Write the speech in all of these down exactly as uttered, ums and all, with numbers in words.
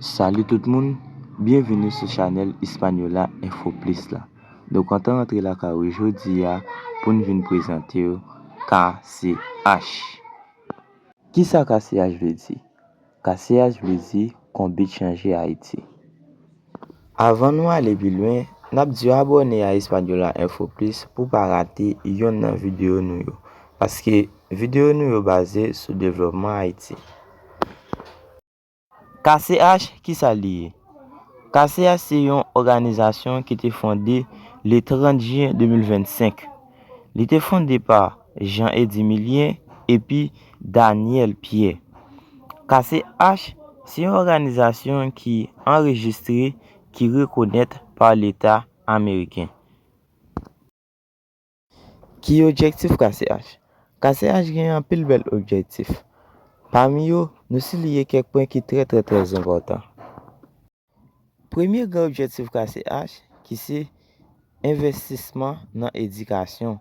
Salut tout moun, byenvini sou chanèl Hispaniola Info Plus la. Nou kontan rantre lakay ou jodi a pou n vin prezante w K C H. Kisa K C H vle di? K C H vle di Konbit Chanje Ayiti. Avan nou ale pi lwen, n ap di w abòne a Hispaniola Info Plus pou w pa rate yonn nan videyo nou yo, paske videyo nou yo baze sou devlòpman Ayiti. K C H, kisa li ye? K C H se yon òganizasyon ki te fonde le trant jen de mil vennsenk. Li te fonde pa Jean Eddy Millien epi Daniel Pierre. K C H se yon òganizasyon ki anrejistre, ki rekonèt pa Leta ameriken. Ki objektif K C H? K C H gen anpil bèl objektif. Pami yo, nou souliye kèk pwen ki trè, trè, trè enpòtan. Premye gran objektif K C H, ki se envestisman nan edikasyon,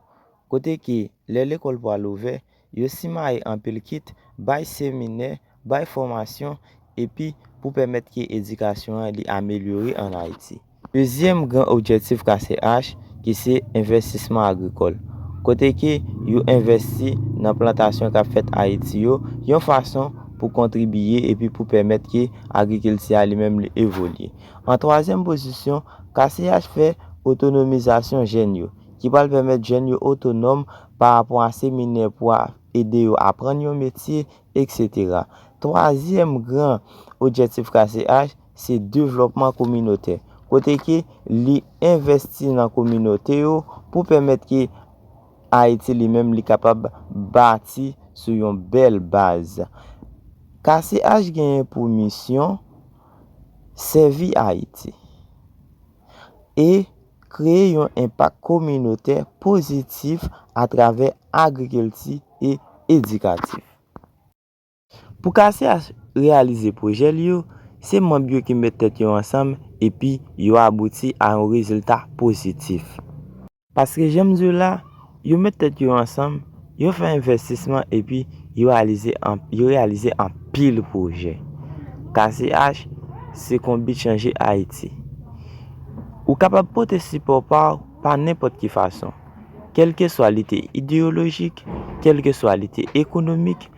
kote ke lè lekòl pral ouvè, yo simaye anpil kit, bay seminè, bay fòmasyon, epi pou pèmèt ke edikasyon an li amelyore ann Ayiti. Dezyèm gran objektif K C H, ki se envestisman agrikòl, kote ke yo envesti nan plantasyon k ap fèt Ayiti yo, yon fason pou kontribiye epi pou pèmèt ke agrikilti a li menm li evolye. An twazyèm pozisyon, K C H fè otonomizasyon jèn yo, ki pral pèmèt jèn yo otonòm pa rapò a seminè pou a ede yo aprann yon metye, etsetera. Twazyèm gran objektif K C H se devlòpman kominotè, kote ke li envesti nan kominote yo pou pèmèt ke Ayiti li menm li kapab bati sou yon bèl baz. K C H genyen pou misyon sèvi Ayiti e kreye yon enpak kominotè pozitif atravè agrikilti e edikatif. Pou K C H reyalize pwojè li yo, se manm yo ki met tèt yo ansanm epi yo abouti a yon rezilta pozitif. Paske jan m di w la, yo met tèt yo ansanm, yo fè envestisman epi yo reyalize an-, yo reyalize anpil pwojè. K C H se Konbit Chanje Ayiti. Ou kapab pote sipò pa w pa nenpòt ki fason, kèlkeswa li te ideyolojik, kèlkeswa li te ekonomik,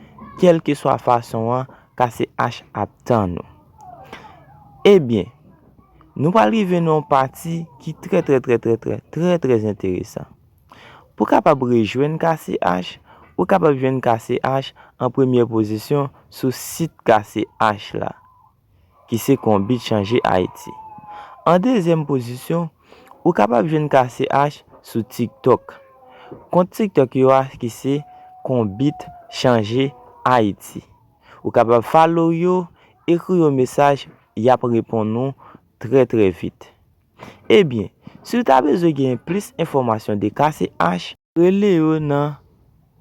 kèlkeswa fason an, K C H ap tann ou. Ebyen, nou pral rive nan yon pati ki trè, trè, trè, trè, trè, trè, trè enteresan. Pou w kapab rejwenn K C H, ou kapab jwenn K C H an premyè pozisyon sou sit K C H la, ki se Konbit Chanje Ayiti. An dezyèm pozisyon, ou kapab jwenn K C H sou TikTok. Kont TikTok yo a ki se Konbit Chanje Ayiti. Ou kapab follow yo, ekri yo mesaj, y ap reponn ou trè, trè vit. Ebyen, si w ta bezwen gen plis enfòmasyon de K C H, rele yo nan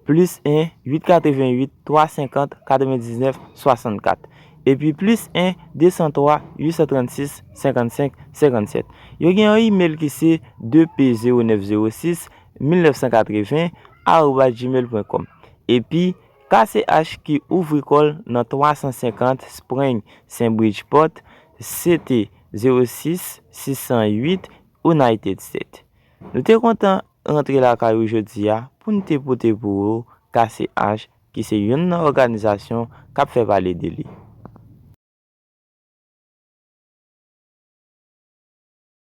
plis en, uit katrevenn uit, twa senkant, katrevendiznèf, swasannkat, epi plis en, de san twa, uit san trannsis, senkannsenk, senkannsèt. Yo gen yon imèl ki se de P zewo nèf zewo sis, mil nèf san katreven, arobaz gmail pwen kòm. Epi, K C H ki ouvri kò l nan twa san senkant Spring, Saint Bridgeport, C T zewo sis, sis san uit, United States. Nou te kontan rantre lakay ou jodi a pou n te pote pou ou K C H, ki se youn nan òganizasyon k ap fè pale de li.